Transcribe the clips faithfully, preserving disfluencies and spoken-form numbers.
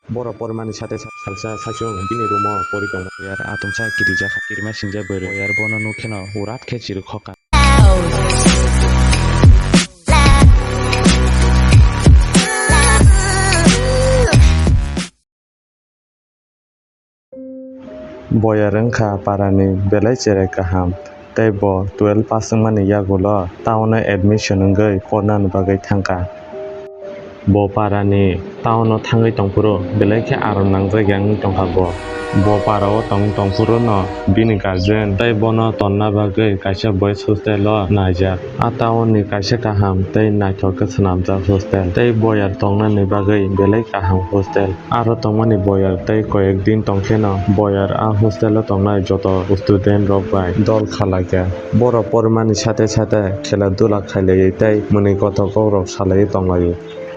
Borok pormani sate sa-, salsa saichung bini room-o pori tongo. Boyar atomsa kirijak, kirima sinjak bwrwi. Boyar bono nuk kheno urat khe chirwi khokha. Boyar wngkha parani belai cherai kaham, tei bo twelve pass wngmani yagulo town-o admission wngwi pornani bagwi thangkha. Bo parani town-o thangwi tongphuru belai khe aram nangjak ya wngwi tongkha bo. Bo para-o tong tongphuru no bini guardian tei bono tonna bagwi kaisa boys hostel-o naijak. A town-ni kaisa kaham tei naithok khe swnamjak hostel tei boyar tongnani bagwi belai kaham hostel. Aro tongmani boyar tei koyek din tongkheno boyar a hostel-o tongnai joto student rok bai dol kha laikha. Borok pormani sate sate khela dula khailaiwi tei mwnwi kothok kokrok salaiwi tonglaio.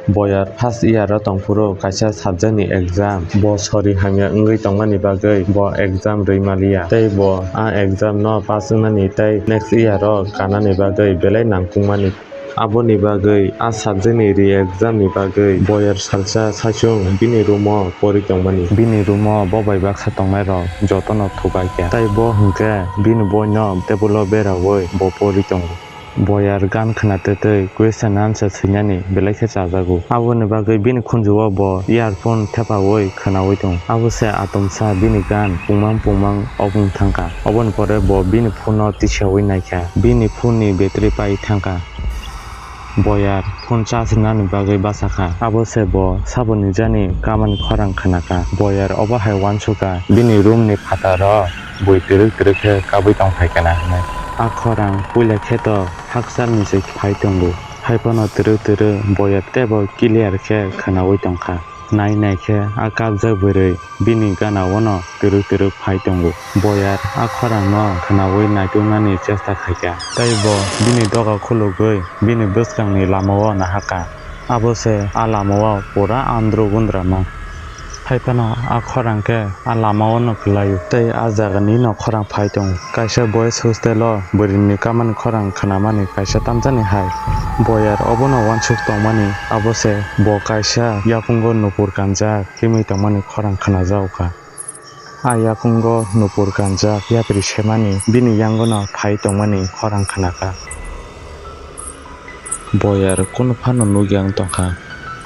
Boyar first year-o tongphuru kaisa subject-ni exam, bo sori hamya wngwi tongmani bagwi bo exam rwi maliya tei bo a exam-no pass wngnani tei next year-o kanani bagwi belai nangkukmani. Aboni bagwi a subject-ni re-exam-ni bagwi boyar salsa saichung bini room-o pori tongmani. Bini room-o bo bai baksa tongnairok jotono thubaikha. Tei bo hwnkhe bini boino table-o beraui bo pori tongo. Boyar gan khna twtwi question answer swinani belai khe chajago. Aboni bagwi bini khunju-o bo earphone thepaui khnaui tongo. Abo se atomsa bini gan pungmang pungmang obwng thangkha. Oboni pore bo bini phone-o tisaui naikha. Bini phone-ni battery pai thangkha. Boyar phone charge rwnani bagwi bachakha. Abo se bo sabo nijani kamani khorang khnakha. Boyar obo hai uansukha, bini room-ni phataro bui twrwk twrwk khe kabui tongphai kana hwnwi. A khorang puila khe to hakchalni se phai tongo. Hai phano twrwk twrwk Boyar teibo clear khe khnaui tongkha. Nai nai khe a kapjak bwrwi bini gana-o no twrwk twrwk phai tongo. Boyar a khorang no khwnaui naituknani chesta khaikha. Tei bo bini doga khulugwi bini bwskangni lama-o nahakha. Abo se a lama-o pura andru gundrama. Hai phano a khorang khe a lama-o no kwlaio tei a jagani no khorang phai tongo. Kaisa boys hostel-o bwrwini kamani khorang khnamani kaisa tamjani hai. Boyar obono uansuk tongmani, abo se bo kaisa yakungo nupur kanjak himwi tongmani khorang khnajago kha. A yakungo nupur kanjak yapri semani bini yangono phai tongmani khorang khnakha. Boyar kunu phano nukya wng tongkha.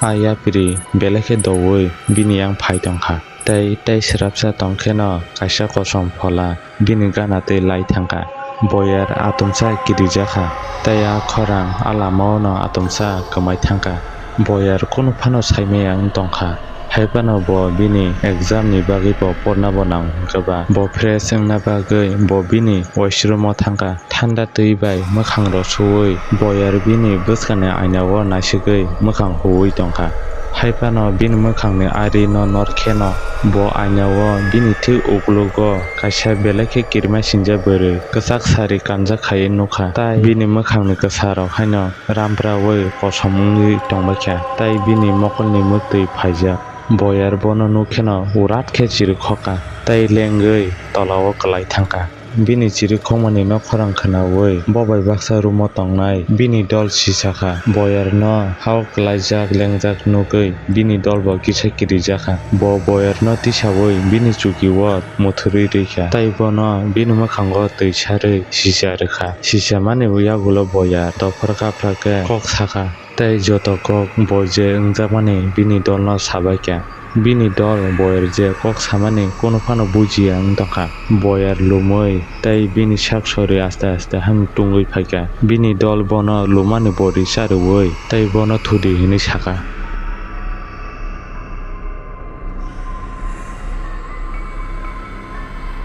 A yapri belai khe doui bini yang phai tongkha. Tei, tei srapsa tongkheno kaisa kosom phola bini gana twi lai thangkha. Boyar atomsa kirijakha, tei a khorang a lama-o no atomsa kwmai thangkha. Boyar kunu phano saimaya wng tongkha, hai phano bo bini exam ni bagwi bo porna bo nang hwnkhe ba. Bo fresh wngna bagwi bo bini washroom-o thangkha. Thanda twi bai mwkhang rw suwi Boyar bini bwskangni aina-o naisigwi mwkhang huwi tongkha. Hai phano bini mwkhangni ari no nor kheno bo aina-o bini thik uklogo kaisa belai khe kirima sinjak bwrwi kwchak sari kanjak khaiwi nukha, tai bini mwkhangni kwsarok haino rampraui kosom wngwi tongbaikha, tai bini mokolni mwktwi phaijak. Boyar bono nuk kheno urat khe chirikhokha, tai lengwi tolao kwlai thangkha. Bini chirikhokmani no khorang khwnaui bo bai baksa room-o tongnai bini dol sisakha. Boyar no hao kwlaijak lengjak nugwi bini dol bo kisa kirijakha. Bo Boyar no tisaui bini chuki-o muthurwi rwikha, tai bono bini mwkhango twi sarwi sisa rwkha. Sisamani yagulo Boyar dophra kaphra khe kok sakha. Tei joto kok bo je wngjakmani bini dolno sabaikha. Bini dol Boyar je kok samani kunu phano bujiya wng tongkha. Boyar lumwi tei bini sak sori aste aste haino tungwi phaikha. Bini dol bono lumani bori charwui tei bono thudi hinwi sakha.